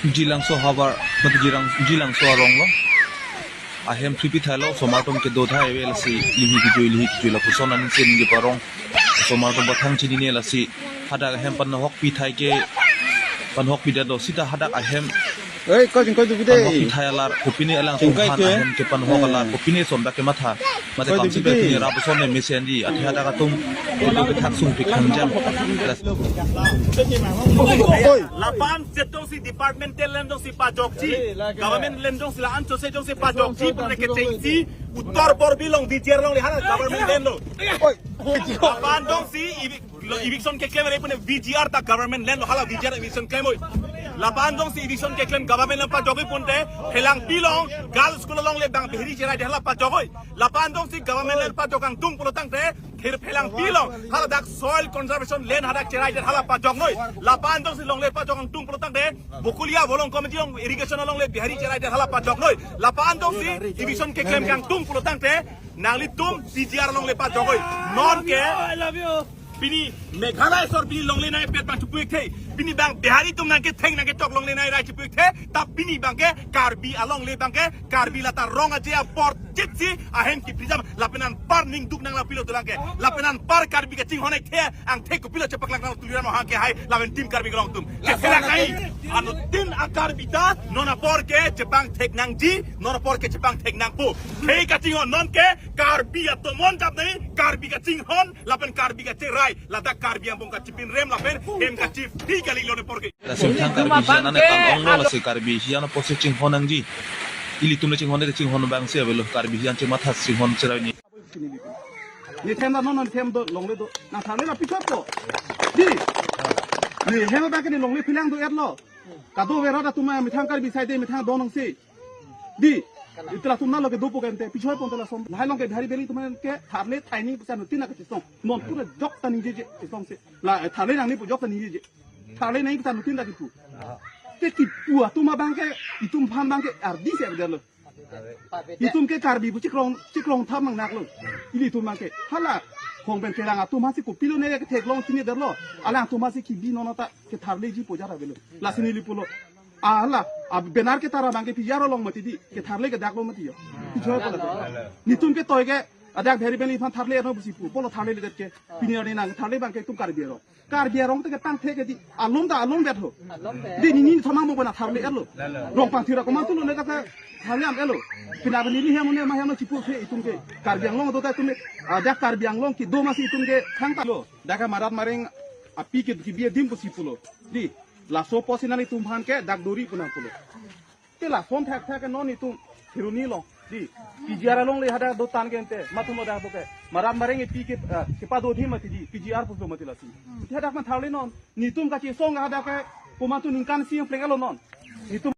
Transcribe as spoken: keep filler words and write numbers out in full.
Jilangso havar, mate Jilang, Jilangso arong lo. Ahem thripi thailo, osomar atum kedo thai ave lasi, lihi kejui, lihi kejui lapuson ansi ningje parong. Osomar atum bathang chinine lasi, hadak ahem panhokpi thai ke, panhokpi dado sita hadak ahem Oi, kau jingkoi dubi panhokpi dei. Thai alar, kopine alang Jingkoi tumhan ke. Ahem kepanhok Eh. Alar, kopine son dak kematha. Mate Koi kamsi dubi dei. Pine rapuson ne mesen di, athe hadak atum, kedo kethak sungpik hangjang. Oi. Lapen setong si departmental land dong si pajokji. Government land dong si la anchot si dong si pajokji. Pune kechengsi uttor borbil along D G R along le hala government land lo. Oi. Lapen dong si evi-, lo eviction keklem re pune V G R ta government land lo hala V G R eviction klem oi. Lapen dong si eviction keklem government land pajok oi pune Phelangpi along girls school along le bang Bihari cherai de hala pajok oi. Lapen dong si government land pajok angtung pulo tangte Phir Phelangpi along, hala dak soil conservation land hadak cherai det hala pajok noi. Lapen dong si longle pajok angtung pulo tangte, Bokulia Volong Committee along irrigation alongle Bihari cherai det hala pajok noi. Lapen dong si eviction keklem kangtung pulo tangte, nanglitum T G R alongle pajok noi. Non ke, pini Meghalaya sor pini longle nangpet bang chipu-ik the. Pini bang Bihari atum nangketheng nangkechok longle nangrai chipu-ik the. Ta pini bang ke Karbi alongle bang ke Karbi lata rong aje apor chit si ahem kiprijam lapen anpar ning duk nang lapilo tulang ke. Lapen anpar Karbi kachinghon ek the angthek kopilo chepaklak nang Tuliram Ronghang ke hai lapen Team Karbi Anglong atum. Ketherak nai. Anuttin a-Karbi ta non apor ke chepangthek nangji, non apor ke chepangthek nangpo. Khei kachinghon non ke Karbi atomon jap nai, Karbi kachinghon lapen Karbi kacherai, ladak Karbi angbong kachipinrem lapen hem kachiphi kali lo ne apor ke. Lasi methang Karbi hijan ane tang onglo lasi Karbi hijan apotsi chinghon nangji. Ilitum le chinghon de chinghon bangsi avelo Karbi hijan chematha chinghon cherai ni. Ne them da non non them do longle do. Nang tharle na pichot ko. Di. Ne hem abang ke ne longle philang do-etlo. Kado vera da tuma methang Karbi side methang do nangsi. Di. Itla tumna lo ke dopo ke ante pichot pon tela som. Lahai along ke Bihari Valley tuma ke tharle thaining pisa nutin na ke chisong. Non pura jok ta ningjeje chisong si. La, eh, tharle nangni pu jok ta ningjeje. Tharle nangni ta nutin ta kipu. Ke kipu atum abang ke, itum aphan abang ke ardi si avedetlo. Itum ke Karbi pu chikrong, chikrong tham nang naklo. Ilitum abang ke. Hala, hong pen kelang atum aphansi kopilo ne ke theklong chinidetlo. Alang atum aphansi kibi non ta ketharleji pu jara avelo. Lasi neli pulo. Hala, a banner ketara abang ke P G R along mati di, ketharle ke dak lo mati yo. Pichot pala. Netum ke toi ke, adak Bihari Valley aphan tharle ano pusi pu, pulo tharledet ke, pini arni nang tharle abang ke itum Karbi arong. Karbi arong te ke pangthek ke di, along ta along bet ho. Di nini thomang mo bana tharle-etlo. Rongpang thira komantu lo ne kata tharle am-etlo. Pina bani ni hem ne ma hem no chipu ke itum ke. Karbi Anglong do ta itum ke, adak Karbi Anglong kedo masi itum ke thangta lo. Dak ke Marat Mareng api ke kibi adim pusi pulo. Di, laso apotsi nanglitum aphan ke dak dori pu nang pulo. Te lason thakthak ke non itum Kheroni along. Di, P G R alongle hadak do tang ke ante, matum hadak do ke. Marat Mareng api ke, eh, kepado adim mati di, P G R pulo mati lasi. Te hadak aphan tharle non. Netum kachesong hadak ke, komantu ningkan isi pleng-etlo non. Netum